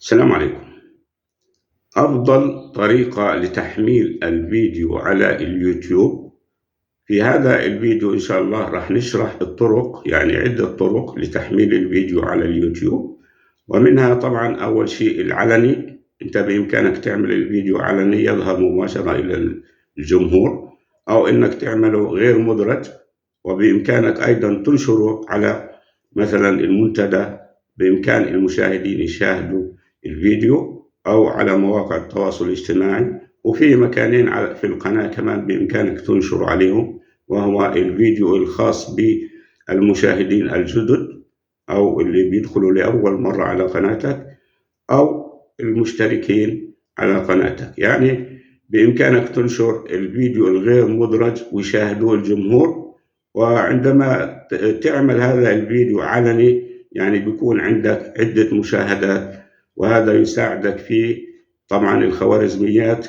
السلام عليكم. أفضل طريقة لتحميل الفيديو على اليوتيوب. في هذا الفيديو إن شاء الله راح نشرح الطرق، يعني عدة طرق لتحميل الفيديو على اليوتيوب، ومنها طبعا أول شيء العلني. أنت بإمكانك تعمل الفيديو علني يظهر مباشرة إلى الجمهور، أو إنك تعمله غير مدرج، وبإمكانك أيضا تنشره على مثلا المنتدى، بإمكان المشاهدين يشاهدوا الفيديو، أو على مواقع التواصل الاجتماعي. وفي مكانين في القناة كمان بإمكانك تنشر عليهم، وهو الفيديو الخاص بالمشاهدين الجدد أو اللي بيدخلوا لأول مرة على قناتك، أو المشتركين على قناتك. يعني بإمكانك تنشر الفيديو الغير مدرج ويشاهدوه الجمهور، وعندما تعمل هذا الفيديو علني يعني بيكون عندك عدة مشاهدات، وهذا يساعدك في طبعا الخوارزميات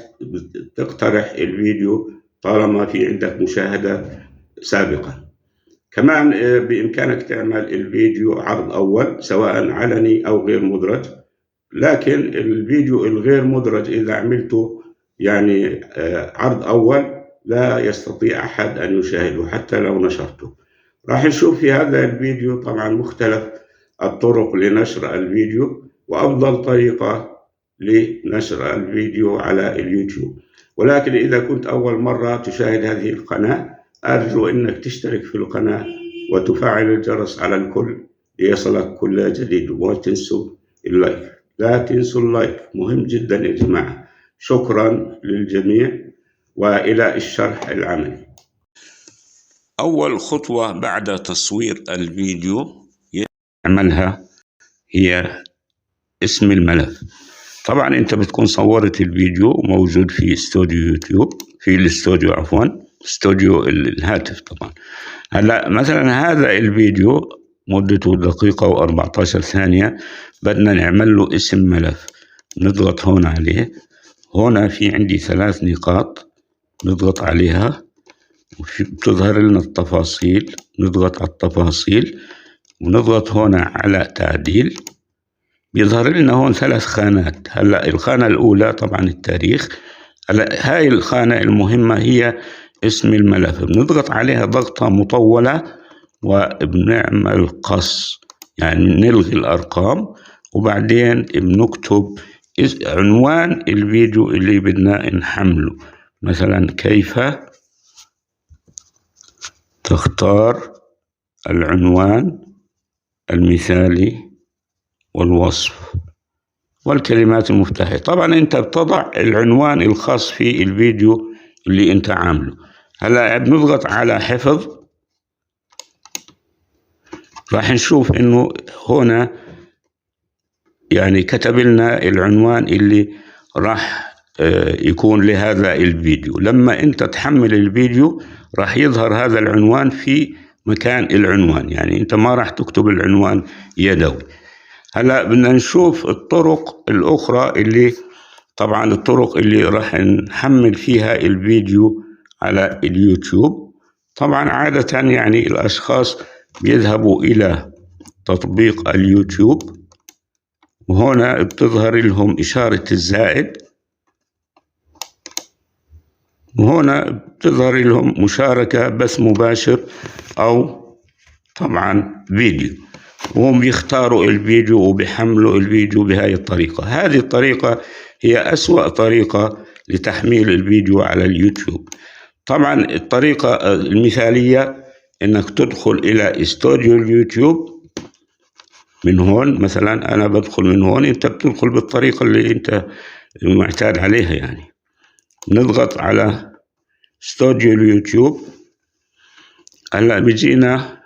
تقترح الفيديو طالما في عندك مشاهدة سابقة. كمان بإمكانك تعمل الفيديو عرض أول سواء علني أو غير مدرج، لكن الفيديو الغير مدرج إذا عملته يعني عرض أول لا يستطيع أحد أن يشاهده حتى لو نشرته. راح نشوف في هذا الفيديو طبعا مختلف الطرق لنشر الفيديو، وأفضل طريقة لنشر الفيديو على اليوتيوب. ولكن إذا كنت أول مرة تشاهد هذه القناة، أرجو أنك تشترك في القناة وتفعل الجرس على الكل ليصلك كل جديد، ولا تنسوا ال like، لا تنسوا ال like، مهم جدا يا جماعة. شكرا للجميع، وإلى الشرح العملي. أول خطوة بعد تصوير الفيديو يعملها هي اسم الملف. طبعا انت بتكون صورت الفيديو موجود في استوديو يوتيوب، في الاستوديو عفوا استوديو الهاتف. طبعا هلا مثلا هذا الفيديو مدته دقيقة و14 ثانية، بدنا نعمل له اسم ملف. نضغط هون عليه، هنا في عندي 3 نقاط نضغط عليها بتظهر لنا التفاصيل. نضغط على التفاصيل ونضغط هنا على تعديل، بيظهر لنا هون 3 خانات. هلا الخانة الأولى طبعا التاريخ. هلا هاي الخانة المهمة هي اسم الملف، بنضغط عليها ضغطة مطولة وبنعمل قص، يعني نلغي الأرقام، وبعدين بنكتب عنوان الفيديو اللي بدنا نحمله. مثلا كيف تختار العنوان المثالي والوصف والكلمات المفتاحية. طبعا انت بتضع العنوان الخاص في الفيديو اللي انت عامله. هلا بنضغط على حفظ، راح نشوف انه هنا يعني كتب لنا العنوان اللي راح يكون لهذا الفيديو. لما انت تحمل الفيديو راح يظهر هذا العنوان في مكان العنوان، يعني انت ما راح تكتب العنوان يدوي. هلا بدنا نشوف الطرق الأخرى اللي طبعا الطرق اللي راح نحمل فيها الفيديو على اليوتيوب. طبعا عادة يعني الأشخاص بيذهبوا إلى تطبيق اليوتيوب، وهنا بتظهر لهم إشارة الزائد، وهنا بتظهر لهم مشاركة بث مباشر أو طبعا فيديو، وهم بيختاروا الفيديو وبيحملوا الفيديو بهاي الطريقة. هذه الطريقة هي أسوأ طريقة لتحميل الفيديو على اليوتيوب. طبعا الطريقة المثالية إنك تدخل إلى استوديو اليوتيوب من هون. مثلا أنا بدخل من هون، أنت بتدخل بالطريقة اللي أنت معتاد عليها. يعني نضغط على استوديو اليوتيوب. هلا بيجينا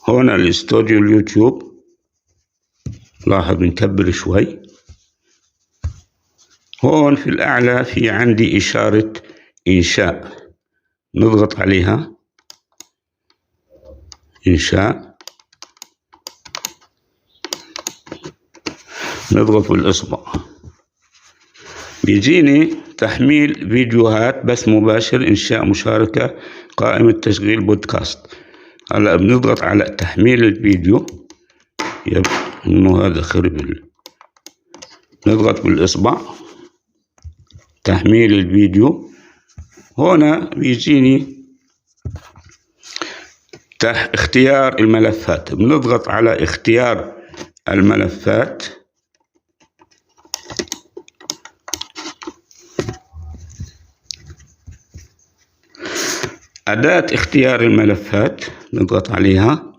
هون الاستوديو اليوتيوب. لاحظ بنكبر شوي. هون في الأعلى في عندي إشارة إنشاء، نضغط عليها إنشاء، نضغط بالإصبع، بيجيني تحميل فيديوهات بث مباشر، إنشاء مشاركة، قائمة تشغيل بودكاست. هلا بنضغط على تحميل الفيديو. إنه هذا خرب. نضغط بالإصبع تحميل الفيديو. هنا بيجيني اختيار الملفات، بنضغط على اختيار الملفات. أداة اختيار الملفات نضغط عليها.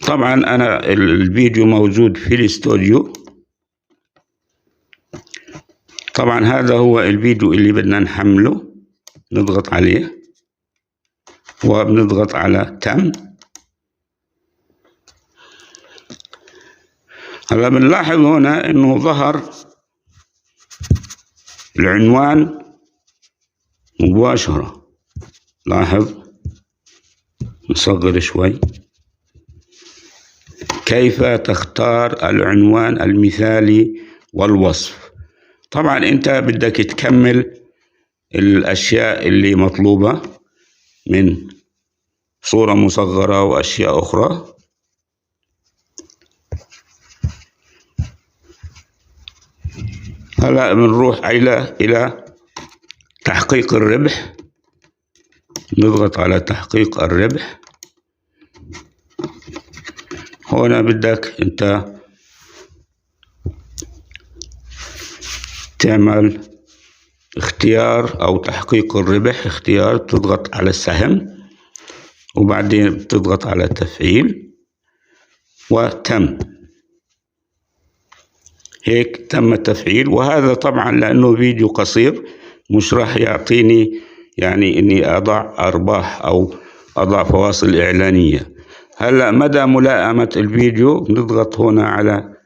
طبعا أنا الفيديو موجود في الاستوديو. طبعا هذا هو الفيديو اللي بدنا نحمله، نضغط عليه وبنضغط على تم. هلا بنلاحظ هنا انه ظهر العنوان مباشرة. لاحظ، نصغر شوي. كيف تختار العنوان المثالي والوصف. طبعا انت بدك تكمل الاشياء اللي مطلوبة من صورة مصغرة واشياء اخرى. هلا بنروح الى تحقيق الربح، نضغط على تحقيق الربح. هنا بدك انت تعمل اختيار او تحقيق الربح، اختيار، تضغط على السهم وبعدين بتضغط على تفعيل وتم. هيك تم التفعيل. وهذا طبعا لانه فيديو قصير مش راح يعطيني اني اضع ارباح او اضع فواصل اعلانية. هلا مدى ملائمة الفيديو، نضغط هنا على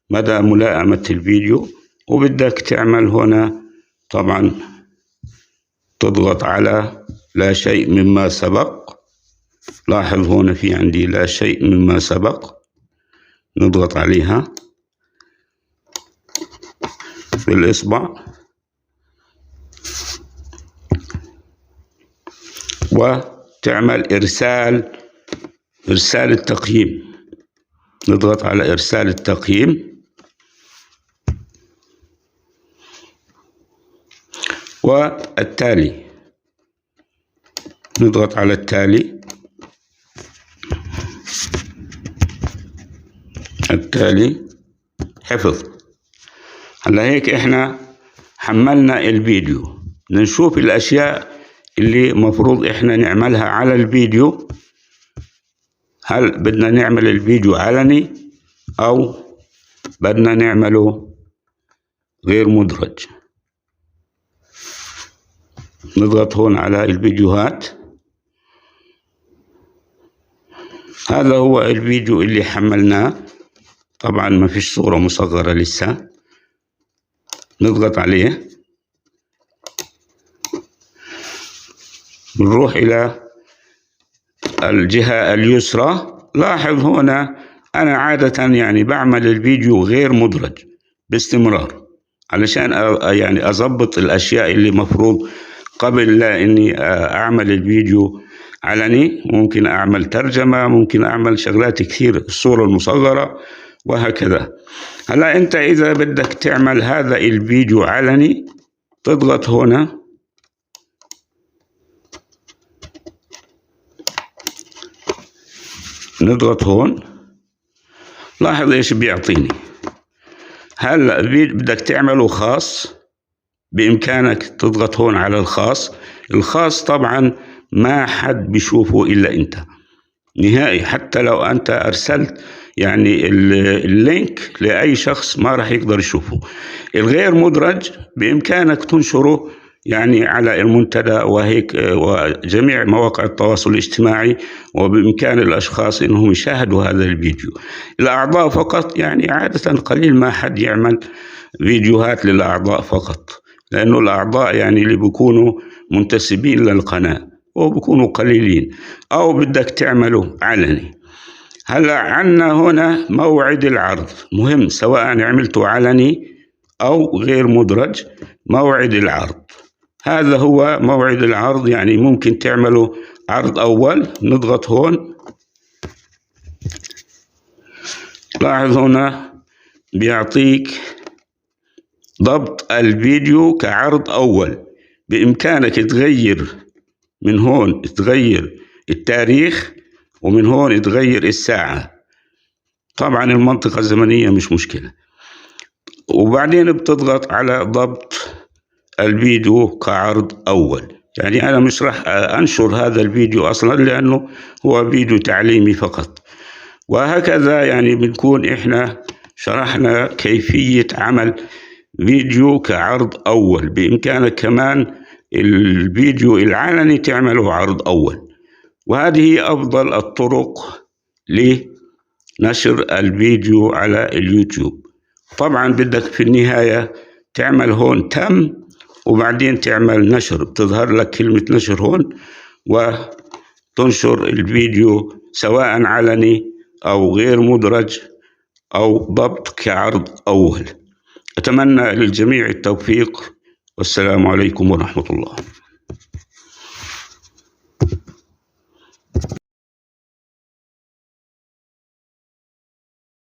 مدى ملائمة الفيديو، وبدك تعمل هنا طبعا تضغط على لا شيء مما سبق. لاحظ هنا في عندي لا شيء مما سبق، نضغط عليها بالإصبع وتعمل إرسال التقييم. نضغط على إرسال التقييم والتالي، نضغط على التالي، التالي، حفظ. هلا هيك احنا حملنا الفيديو. نشوف الأشياء اللي مفروض احنا نعملها على الفيديو. هل بدنا نعمل الفيديو علني أو بدنا نعمله غير مدرج؟ نضغط هون على الفيديوهات. هذا هو الفيديو اللي حملناه، طبعا ما فيش صورة مصغرة لسه. نضغط عليه، بنروح إلى الجهة اليسرى. لاحظ هنا أنا عادة بعمل الفيديو غير مدرج باستمرار علشان أظبط الأشياء اللي مفروض قبل لا إني أعمل الفيديو علني. ممكن أعمل ترجمة، ممكن أعمل شغلات كثير، الصورة المصغرة وهكذا. هلا أنت إذا بدك تعمل هذا الفيديو علني تضغط هنا نضغط هون. لاحظ ايش بيعطيني. هلا بدك تعمله خاص، بإمكانك تضغط هون على الخاص. الخاص طبعا ما حد بيشوفه إلا أنت نهائي، حتى لو أنت أرسلت اللينك لأي شخص ما راح يقدر يشوفه. الغير مدرج بإمكانك تنشره على المنتدى وهيك وجميع مواقع التواصل الاجتماعي، وبإمكان الأشخاص إنهم يشاهدوا هذا الفيديو. الأعضاء فقط، عادة قليل ما حد يعمل فيديوهات للأعضاء فقط، لأنه الأعضاء اللي بيكونوا منتسبين للقناة وبيكونوا قليلين، أو بدك تعمله علني. هلا عنا هنا موعد العرض مهم، سواء عملته علني أو غير مدرج. موعد العرض هذا هو موعد العرض، ممكن تعمله عرض أول. نضغط هون، لاحظ هنا بيعطيك ضبط الفيديو كعرض أول. بإمكانك تغير من هون، تغير التاريخ، ومن هون تغير الساعة. طبعا المنطقة الزمنية مش مشكلة. وبعدين بتضغط على ضبط الفيديو كعرض أول. يعني أنا مش راح أنشر هذا الفيديو أصلا لأنه هو فيديو تعليمي فقط. وهكذا يعني بنكون إحنا شرحنا كيفية عمل فيديو كعرض أول. بإمكانك كمان الفيديو العلني تعمله عرض أول. وهذه أفضل الطرق لنشر الفيديو على اليوتيوب. طبعا بدك في النهاية تعمل هون تم، وبعدين تعمل نشر، بتظهر لك كلمة نشر هون، وتنشر الفيديو سواء علني أو غير مدرج أو ضبط كعرض أول. أتمنى للجميع التوفيق، والسلام عليكم ورحمة الله.